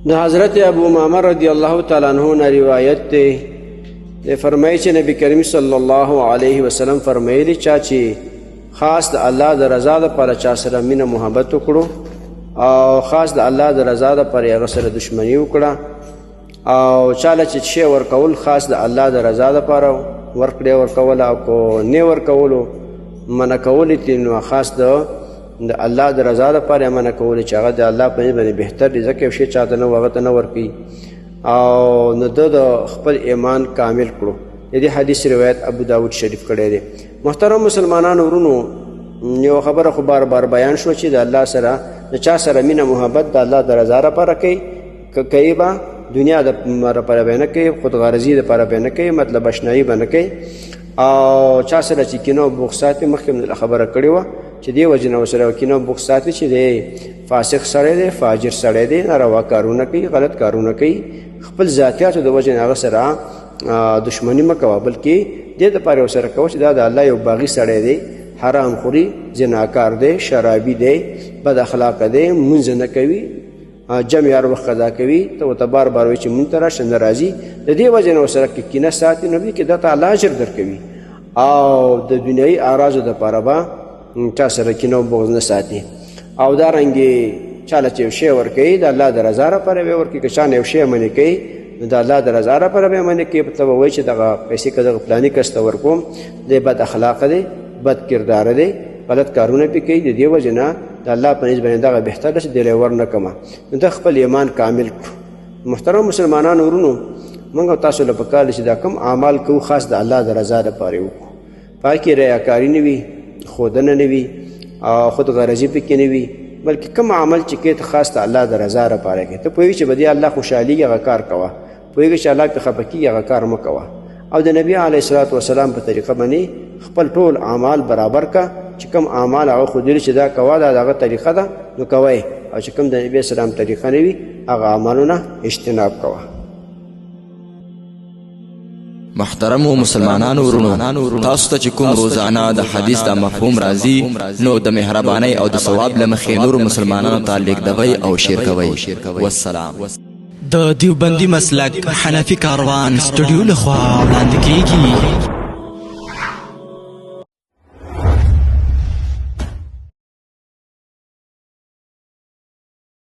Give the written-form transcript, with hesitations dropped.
د حضرت ابو امامه رضی الله تعالی عنہ نه روایت دی، دی فرمایي چې نبی کریم صلی الله علیه وسلم فرمایلی، چا چې خاص د الله د رضا لپاره چا سره مینه محبت وکړو او خاص د الله د رضا لپاره هغه سره دشمنی وکړه، او چاله چې شی ورکول خاص د الله د رضا لپاره ورکړې ورکول او کو نه ورکولو منع کول دي، نو خاص د الله د رضا لپاره منع کول چې هغه د الله په باندې بهتر دي، ځکه یو شی چاته نه هغه ته نه ورکوي، او نو ده د خپل ایمان کامل کړو. د دې حدیث روایت ابو داود شریف کړی دی. محترم مسلمانانو ورونو، یو خبره خو بار بار بیان شو چې د الله سره د چا سره مینه محبت د الله د رضا لپاره کوي، که کوي به دنیا د لپاره به نه کوي، خود غرضي لپاره به نه کوي، مطلب اشنایي به نه کوي، او چا سره چې کینه او بغض ساتي، مخکې مې خبره کړې وه چې دې وجې نه ورسره کینه او بغض ساتي چې دی فاسق سړی دی، فاجر سړی دی، ناروا کارونه کوي، غلط کارونه کوي، خپل ذاتیاتو د وجې نه هغه سره دشمني مه کوه، بلکې دې دپاره ورسره کوه چې دا د الله یو باغي سړی دی، حرام خوري، زناکار دی، شرابي دی، بد اخلاقه دی، مونځ نه کوي، جمع هر وخت قضا کوي، ته ورته بار بار وایي چې مونږ ته راشه، نه راځي، د دې وجې نه ورسره که کینه ساتي نو کې ده ته الله اجر درکوي، او د دنیایي اعراضو دپاره به چا سره کینه او بغض نه ساتي. او دا رنګې چاله چې یو شی ورکوي د الله د رضا لپاره به یې ورکوي، که چا نه یو شی منې کوي نو د الله د رضا لپاره به یې منې کوي، ته به وایي چې دغه پیسې که دغه فلاني کس ته ورکوم، دی بد اخلاقه دی، بد کرداره دی، غلط کارونه پې کوي، د دې وجې نه د الله په نزد باندې دغه بهتر ده چې دی له یې ورنه کړم، نو ده خپل ایمان کامل کړو. محترم مسلمانانو ورونو، موږ او تاسو له پکار دي چې دا کوم اعمال کوو خاص د الله د رضا لپاره یې وکړو، پاکې ریاکاري نه وي، ښودنه نه وي، او خود غرضي پکې نه وي، بلکې کوم عمل چې کوې ته خاص د الله د رضا لپاره کوې، ته پوهېږې چې به دې الله خوشحالېږي هغه کار کوه، پوهېږې چې الله پرې خفه کېږي هغه کار مه کوه، او د نبی علیه الصلاة والسلام په طریقه باندې خپل ټول اعمال برابر که، چې کوم اعمال هغه ښودلي چې دا کوه، دا د هغه طریقه ده نو کوه یې، او چې کوم د نبی اسلام طریقه نه وي هغه اعمالو نه اجتناب کوه. محترمو مسلمانانو ورونو، تاسو ته چې کوم روزانه د حدیث دا مفهوم راځي نو د مهربانۍ او د ثواب له مخې نورو مسلمانانو ته لیږدوئ او شیر کوئ. والسلام. د دیوبندي مسلک حنفي کاروان سټوډیو لخوا وړاندې کیږي.